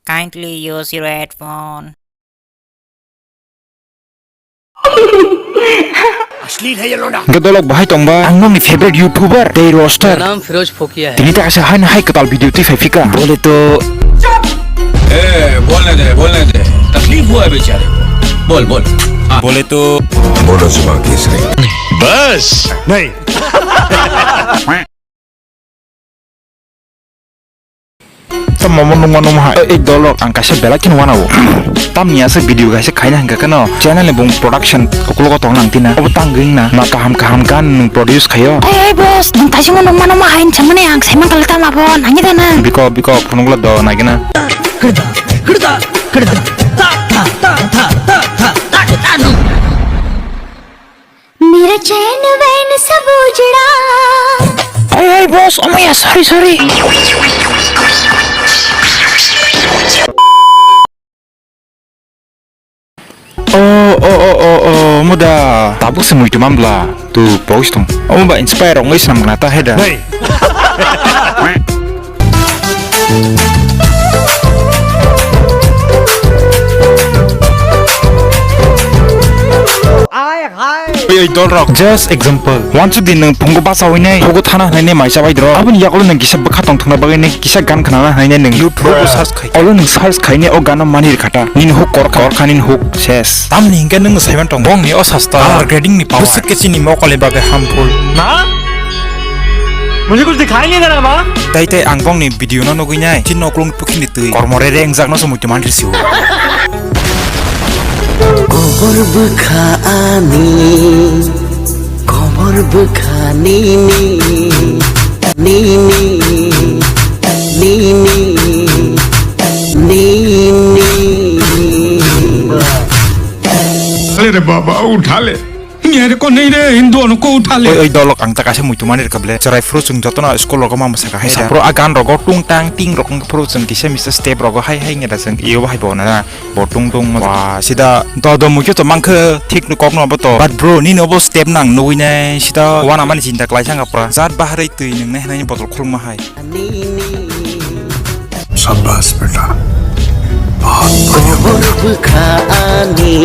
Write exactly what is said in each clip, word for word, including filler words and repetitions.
Kindly use your headphone. Asli hai lona. Hingke dolok bahai tongba, ang nokni favorite YouTuber tei roaster. मेरा नाम फिरोज फोकिया है। Tini ta asa hai hai kwtal video twi phai phika. Bole to. ए, बोलने दे, बोलने दे। तकलीफ हुआ है बेचारे को। बोल, बोल। हाँ। बोले तो। बोलो जुबान केसरी। बस। नहीं। Tamo mo nungma nungma hai. Ei dolok ang kaisa belai kheno wanao. Tamni aswk video kaisa khaina hingka kheno channel ni bung production uklogo tong nang tina. Obo tang gring na, na kaham kaham gan nung produce khaio. Hey, hey, boss, nung taisingmo nungma nungma hai hinsamani ang saiman kala tamo abo nangya da na. Biko, biko, phunukla do nagina. मेरा चैन वैन सब उजड़ा। Hey, hey, boss, oh my, sorry, sorry. Oh, oh, oh, oh, oh, muda. Tabuk se muitu mambla. Tu, boss tong. Oh, ba inspire ongoi sam gna ta heda. Hey. Ai hai. Oi, oi, dolrok, just example. Wansuk di nwng phungo bachawi nai, phungo thana hwnwi nai maisa bai dro. Aboni yagulo nwng kisa bwkha tongthokna bagwi nai kisa gan khnana hwnwi nai nwng YouTube o search khai. Olo nwng search khai nai o gano mani rikha ta. Nini huk kor kha, kor kha nini huk ses. Tamni hingke nwng saiman tong. Bongni o sasta. Ah. Grading ni power. Bwswk ke chini mokol ni bagwi harmful. Na? Mujhe kuch dikhai nahi de raha ba? Tai tai ang bongni video no nugwi nai. Chin noklong pukhini twi. Kormo re re engjak no se muitu man risiu. Kobor bwkha ani, kobor bwkha nini, nini, nini, nini. Are baba, utha le. Nyari ko nei re, Hindu ano ko utha le. Oi, oi, dolok ang ta kaisa muitu mani rwkha ble. Chwrai phuru chwng jotono school rogo ma mwsakha hai da. Sa phuru a gan rogo tung tang ting rok wng phuru chwng kisa misa step rogo hai hai wngya da chwng iyo bahai bo na. Bo tung tung ma. Wa, sida do do muitu to mangkhe thik no kok no bo to. But bro, nini obo step nang nugwi nai sida wana mani chinta klai sanga pura. Jat baharwi twi nung nai nai botol khulma hai. Shabash beta. Bahut badhiya. Kobor bwkha ani,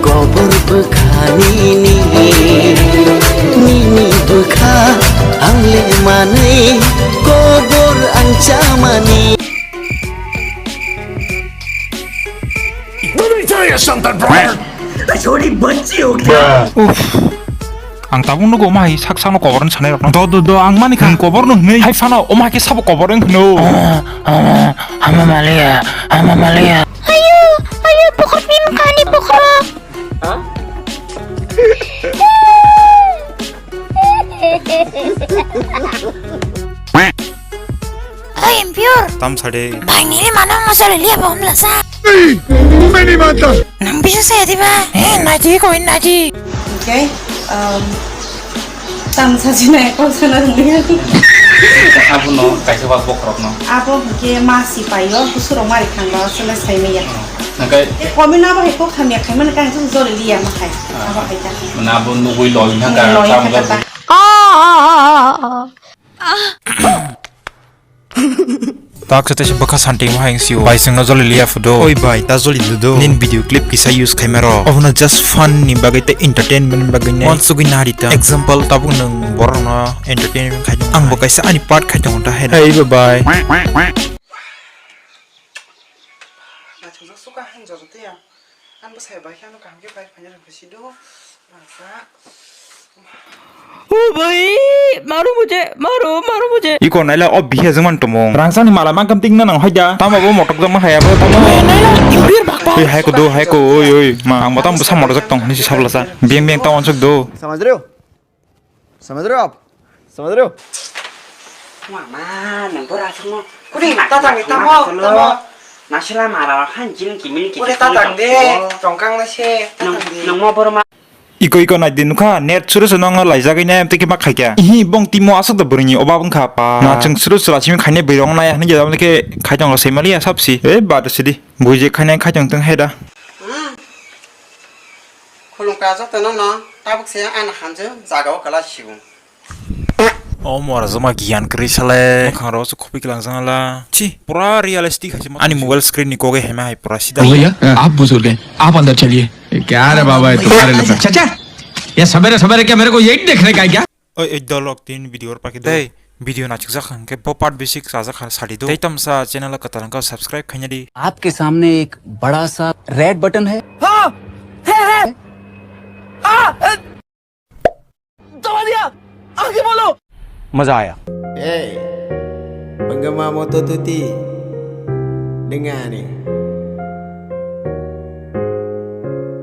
kobor bwkha nini, nini bwkha ang le manwi, kobor ang chamani. Let me tell you something, brother. छोटी बच्ची हो क्या? Uff. Ang tabuk nugo omo hai sak sakno kobor wng sanai rokno. Do do do ang mani kha. Nwng kobor no hwnwi hai phano omo hai khe sabo kobor wng hwno. Hama maliya, hama maliya. Ayo, ayo bokhorok ni mokha ni bokhorok. Oi, impure. Tam sade. Bai, nini mano masala liya ba, homla sa. Ei, meni mata. Nang bisa saya tiba. Eh, naji ko naji. Okay. Um, tam saji na ko sana liya. Abo no, kaisa ba bokhorok no. Abo ke masi payo, kusuro mari khang ba, sala sai meya. Nakai. E komi na ba ko khamya khai man ka jole liya ma khai. Abo khai ta. Mana abo nugui loi na ka. Loi ka ta. Tak se tese bwkha santi mo hayung sio. Bai, chwngno joli liya phudo. Oi bai, ta joli dudo. Nin video clip kisa use khaima rok. Obono just fun ni bagwi tei entertainment ni bagwi nai. Wansugwi nari ta. Example, tabuk nwng borok no entertainment khai tongo. Ang bo kaisa ani part khai tongo ta hai. Hey, bye bye. Naithok jak suka han joto tei ang. Ang bwsai bai khe ano kaham khe bai phaina rwngkha sido. Rangsa. O bhai, maro mujhe, maro, maro mujhe. Iko naila o bihe jengman tomong. Rangsani mala mangkam tingna nang hoida. Tamo bo motok jama haya bo tamo. Naila, impir bakpa. Oi, hai ko do, hai ko, oi, oi. Ma, ang bo tamo sa motok jak tong, nisi sabla sa. Biang biang tamo ansuk do. समझ रहे हो? समझ रहे हो आप? समझ रहे हो? Mama, nang bora aswkno. Kuni, tatang ni tamo, tamo. Nasila mara han jin kimin ki. Kuni tatang de, tongkang na se, tatang de. Nang mo bora ma. Iko iko nai di nukha, net suru sunu ang laijagwi nai, amtwi khe ma khaikha. Ihi, bong timo aswk da bwrwini obab wngkha pa. Na chwng suru sura simi khainai bwrwi rok nai, hinwi jada amtwi khe khai tongo saimanliya sabsi. E, bada sidi. Buji khainai khai tong tong hai da. Hmm. Khulumkha jotono no, tabuk se ana hamjwk jaga o kwla sibu. O mora joma giyan kwrwi sale. Mwkhang rok se khopi kwlang jana la. Chi, pura realistic hai se ma. Ani mobile screen ni koge hema hai pura sida. भैया, आप बुजुर्ग हैं, आप अंदर चलिए। क्या रे बाबा, ये तुम्हारे लिए। चाचा, ये सवेरे सवेरे क्या मेरे को यही देखने का है क्या? Oi, oi, dolok tin video or paki dei. Video na chukjak hwnkhe bo part basic chajak khan sadi do. Tei tamsa channel kwtal hwnkhe subscribe khaina di. आपके सामने एक बड़ा सा रेड बटन है। हाँ, है, है। हाँ, है। दबा दिया। आगे बोलो। मजा आया। Hey, penggemar motor tuti, dengar ni.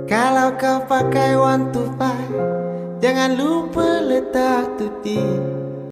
Kalau kau pakai one two five, jangan lupa letak tuti.